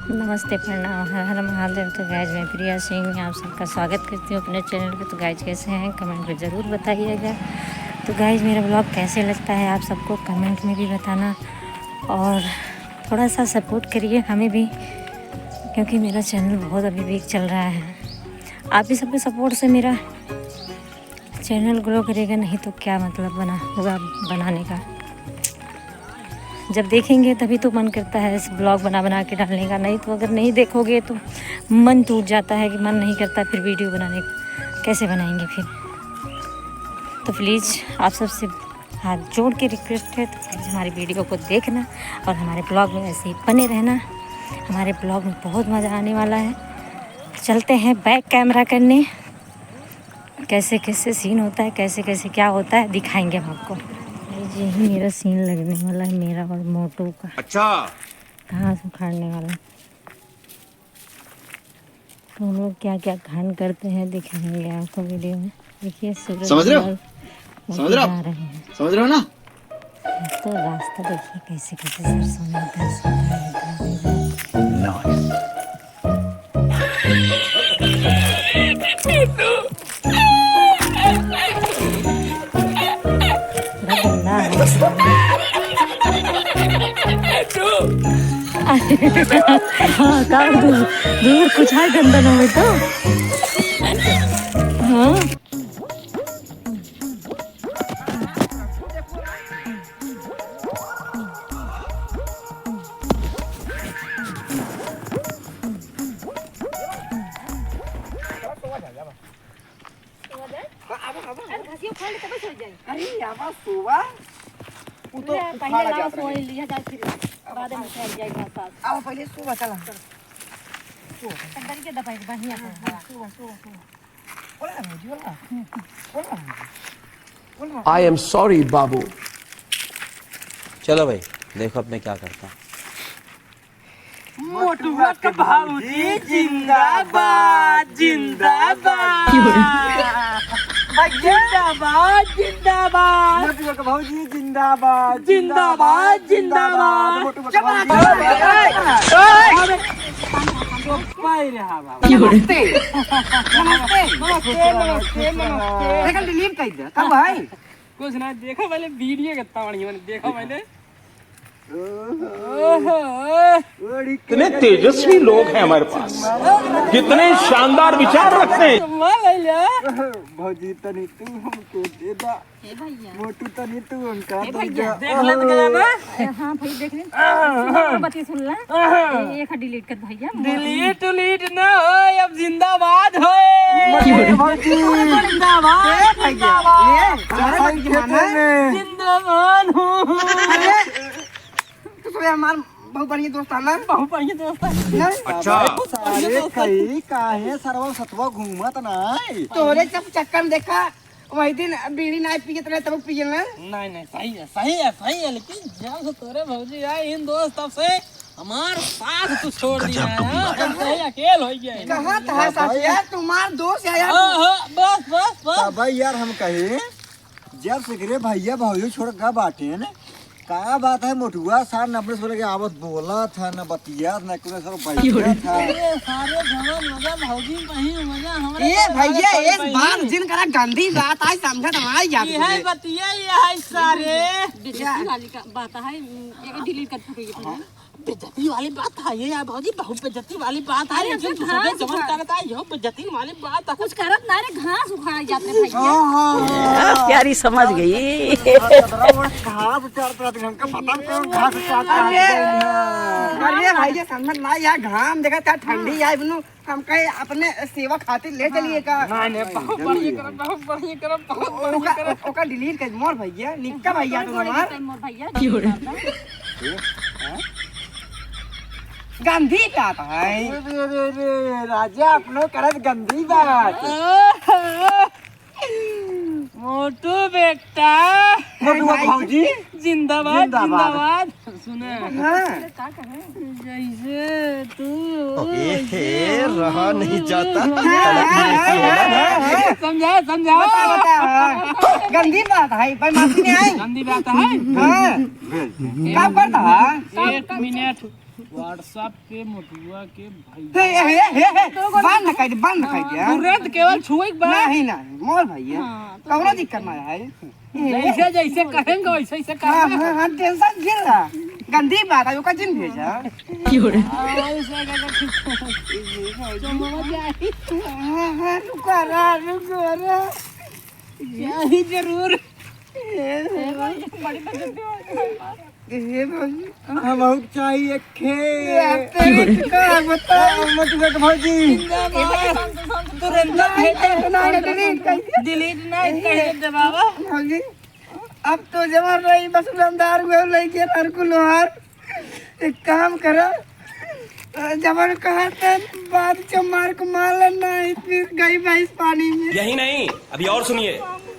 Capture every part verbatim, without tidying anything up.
नमस्ते, प्रणाम, हर हर महादेव। तो गाइज, मैं प्रिया सिंह आप सबका स्वागत करती हूँ अपने चैनल पे। तो गाइज, कैसे हैं, कमेंट में ज़रूर बताइएगा। तो गाइज, मेरा ब्लॉग कैसे लगता है आप सबको कमेंट में भी बताना, और थोड़ा सा सपोर्ट करिए हमें भी, क्योंकि मेरा चैनल बहुत अभी वीक चल रहा है। आप ही सबके सपोर्ट से मेरा चैनल ग्रो करेगा, नहीं तो क्या मतलब बना होगा बनाने का। जब देखेंगे तभी तो मन करता है इस ब्लॉग बना बना के डालने का, नहीं तो अगर नहीं देखोगे तो मन टूट जाता है कि मन नहीं करता फिर वीडियो बनाने का, कैसे बनाएंगे फिर। तो प्लीज़ आप सबसे हाथ जोड़ के रिक्वेस्ट है, तो प्लीज़ हमारी वीडियो को देखना और हमारे ब्लॉग में ऐसे ही बने रहना। हमारे ब्लॉग में बहुत मज़ा आने वाला है। चलते हैं बैक कैमरा करने, कैसे कैसे सीन होता है, कैसे कैसे क्या होता है, दिखाएंगे हम आपको। गाइस, यही मेरा सीन लगने वाला है, मेरा और मोटू का। अच्छा। घास उखाड़ने वाला। तो हम लोग क्या क्या कांड करते हैं, दिखाएंगे आपको वीडियो में। देखिए, सूरज समझ रहे हो? लाल समझ रहे हो? जा रहे हैं। समझ रहे हो ना? तो रास्ता देखिए कैसे कैसे सरसों में दस हाँ, का दूर, दूर कुछ है गंदा ना हो तो। हाँ। हाँ, आवा, आवा, अरे, आवा। घसिया उखाड़ ले, तबे सो जाए। अरे, आवा, सोवा। उ तो ले, उखाड़ा पहिले लाओ, जात रहे। सोई लिया जाए, फिर बाद में उखाड़ जाए घास, घास। आवा, पहिले सोवा, चला। सोवा। कंदरी के दबाई, बढ़िया से, हाँ। सोवा, सोवा, सोवा। बोला ना, भौजी, बोला ना। बोला ना, भौजी। बोला ना। I am sorry, बाबू। चलो भाई, देखो अब मैं क्या करता हूँ। मोटुआ के भौजी जिंदाबाद, जिंदाबाद। जिंदाबाद, जिंदाबाद। मोटुआ के भौजी जिंदाबाद, जिंदाबाद, जिंदाबाद। मोटुआ के भौजी जिंदाबाद। अरे, चुप पाई रहा बाबा। नमस्ते। नमस्ते। नमस्ते, नमस्ते, नमस्ते। देखा, delete कर दे। कब भाई? कुछ ना, देखा पहले वीडियो कितना बढ़िया मैंने देखा मैंने। ओहो। इतने तेजस्वी लोग हैं हमारे पास, कितने शानदार विचार रखते हैं। भौजी तनी तू हमको दे दा। ए भैया। मोटू तनी तू हमका ए दे भैया। दा। देख ले तो गया ना। हाँ भाई, देख ले। सुन, बतिया सुन ले। ए, एक delete कर भैया। Delete उलीट ना हो, अब जिंदाबाद हो। मोटू भौजी। जिंदाबाद, ए भैया। जिंदाबाद। ए, हमारे भाई के माना है। जिंदाबाद हूँ। अरे, तू सब हमार बहुत बढ़िया दोस्त है ना? बहुत बढ़िया दोस्त है। नहीं? अच्छा। सारे कई काहे सरवा सतवा घूमत ना है? तोरे सब चक्कर में देखा, वही दिन बीड़ी ना पियत रहे, तब पियल ना? नहीं, नहीं, सही है, सही है, सही है, लेकिन जब से तोरे भौजी आई इन दोस्त, तब से हमार साथ तू छोड़ दिया है, हम तो अकेल हो गए। कहाँ था साथ यार, तुम्हार दोस्त है यार। हाँ, हाँ, बस, बस, बस। भाई यार, हम कहे, जब से रे भैया भौजी छोड़ के बाटे न, का बात है मोटुआ सार न अपने से बोले कि आवत बोला था, न बतिया, न कोनो सर बैठा था। अरे सारे जवन मजा भौजी कहीं मजा हमरे ए घर भैया, एक बात जिन करा गंदी बात आई समझत हमारी जात ये है बतिया, ये है सारे। बेइज्जती वाली का बात है, ये delete कर फूटो ये। हाँ। बेइज्जती वाली बात है ये यार भौजी, बहुत बेइज्जती वाली बात है। अरे, लेकिन तू सोचे जवन करता है, यो बेइज्जती वाली बात है। कुछ करत ना रे, घास उखाड़ा जाते भैया। हाँ, हाँ, हाँ। प्यारी समझ गई। घास उखाड़, हमका पता नहीं कौन घास उखाड़। अरे, अरे भैया, समझ ना यार, घाम देखा क्या ठंडी है, इवनु हम कहे अपने सेवा खातिर ले चलिए का? नहीं, नहीं, बहुत बढ़िया करब, बहुत बढ़िया करब, बहुत बढ़िया ओका, करब। ओका delete कर मोर भैया, निक्का भैया तो हमार। मोर भैया, गंदी बात है। अरे, अरे, अरे, राजा अपनो करत गंदी बात। मोटू बेटा। मोटू भौजी। जिंदाबाद, जिंदाबाद। जिंदाबाद। सुने। हाँ। जैसे तू ए, हे, रहा नहीं जाता। हाँ, हाँ, हाँ, हाँ, हाँ। समझा, समझा। बता, बता, हाँ। गंदी बात है, पर माफी नहीं आई। गंदी बात है। हाँ। काम करता है। एक मिनट। WhatsApp पे मोटुआ के भाई। हे, हे, हे, हे, बंद कर दे, बंद कर दे, हाँ। तुरंत केवल छुए के बाद। नहीं, नहीं, मोर भाई है। हाँ, तो कौनो ठीक दिक्कत है। ना है। जैसे, जैसे कहेंगे, वैसे, वैसे हाँ, करना है। हाँ, हाँ, tension झेल रहा। गंदी बात है, ओका जिन भेजा। क्यों रे? हाँ, वैसे अगर कुछ चमक जाए। हाँ, हाँ, रुका रहा, रुका रहा। चाही जरूर। ए, ए भाई, बड़ी बेइज्जती हो गई। ए भौजी, हम और चाहिए खे। ए, तेरी का बता। मत कर भौजी। जिंदाबाद। तुरंत नहीं, नहीं, नहीं, delete कर दे। Delete नहीं, कह दे बाबा। भौजी, अब तो जवान रही, बस अंधार हुए, लइके हर को लोहार। एक काम करा, जवन कहा था, बाद चमार को मार लेना, फिर गई भैंस पानी में। यही नहीं, अभी और सुनिए।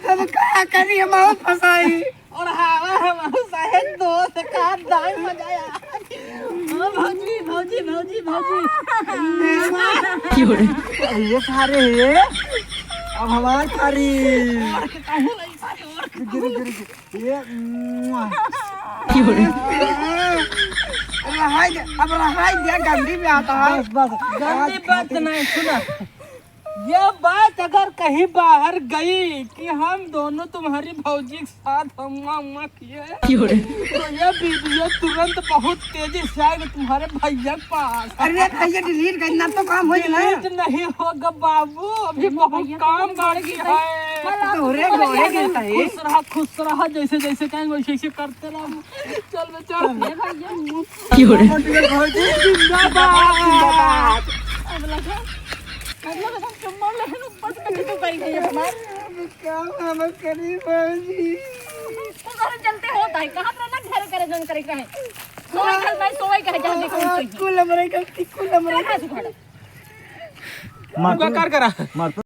अब का करी, हम और फंसाई। और हवा, हवा, साहेब दोस्त का दाई मजा आया। ओ भौजी, भौजी, भौजी, भौजी। क्यों रे? ये सारे हैं, अब हमार पारी। और के काहे नहीं सारे, और के गिर, गिर, गिर। ये, मुआ। क्यों रे? रहाई दे, अब रहाई दे, गंदी बात है। बस, बस। गंदी बात नहीं, सुना। ये बात अगर कहीं बाहर गई कि हम दोनों तुम्हारी भौजी के साथ हम मुआ, मुआ किए, क्यों रे? तो ये video तुरंत बहुत तेजी से आएगा तुम्हारे भैया के पास। अरे भैया, delete करना तो काम हो जाए ना। Delete नहीं होगा बाबू, अभी बहुत काम बाकी है। तोरे गोरे गिरता है। खुश रहा, खुश रहा, जैसे जैसे कहेंगे वैसे वैसे करते रहो। चल बे, चल। क्यों रे? भौजी जिंदाबाद, जिंदाबाद। अब लगा, अब लगा, एकदम चुम्मा लेहन ऊपर से बैठे तो बैठ गई हमार। अब काम हम करी भौजी। तुम्हारे चलते होता है, कहाँ पर ना घर करे, जंग करे कहे। सोई घर में सोई कहे, जहाँ देखो हाँ, सोई। कुल हमरे गलती, कुल हमरे चल, गलती। मार तू का कार करा? मार तू।